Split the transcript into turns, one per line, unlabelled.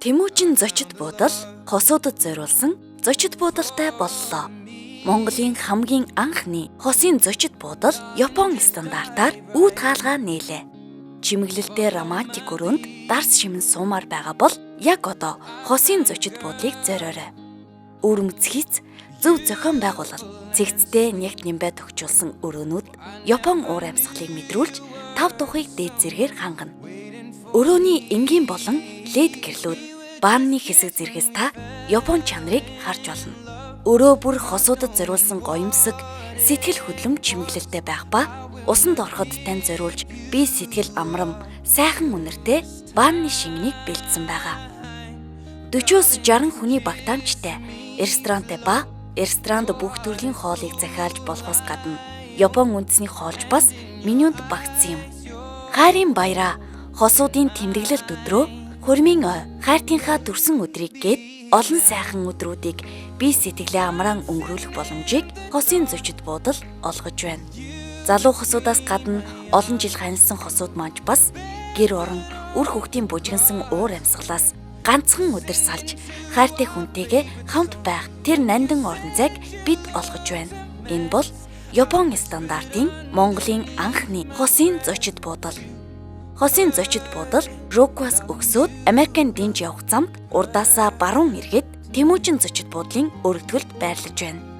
Тэмүүжин зочид буудал хосуудад зориулсан зочид буудалтай боллоо. Монголын хамгийн анхны хосын зочид буудал Япон стандартаар үүд хаалгаа нээлээ. Чимэглэлтэй романтик өрөөнд дарс шимэн суумаар байгаа бол яг одоо хосын зочид буудлыг зориорой. Өвөрмөц зөв зохион байгуулалт, цэгцтэй нягт нямбай тохижуулсан өрөөнүүд Япон уур амьсгалыг мэдрүүлж тав тухыг дээд зэргээр хангана. Өрөөний энгийн болон лед гэрлүүд, баанны хэсэг зэргээс та Япон чанарыг харж болно. Өрөө бүр хосуудад зориулсан гоёмсог сэтгэл хөдлөм чимэглэлтэй байх ба усанд ороход тань зориулж бие сэтгэл амрам сайхан үнэртэй баанны шингэнийг бэлдсэн байгаа. 40-оос 60 хүний багтаамжтай ресторантай ба ресторанд бүх төрлийн хоолыг захиалж болохоос гадна Япон үндэсний хоолж бас менюнд багтсан юм. Хайрын баяраа, хосуудын тэмдэглэлт өдрөө, хурмын ой, хайртынхаа төрсөн өдрийг гээд олон сайхан өдрүүдийг бие сэтгэлээ амраан өнгөрүүлэх боломжийг хосын зочид буудал олгож байна. Залуу хосуудаас гадна олон жил ханилсан хосууд маань бас гэр орон үр хүүхдийн бужигнасан уур амьсгалаас ганцхан өдөр салж хайртай хүнтэйгээ хамт байх тэр нандин орон зайг бид олгож байна. Энэ бол Япон стандартын Монголын анхны хосын зочид буудал. Хосын зочид буудал Роквас өгсөөд Америкийн дэнж явах замд урдаасаа баруун эргээд Тэмүүжин зочид буудлын өргөтгөлд байрлаж байна.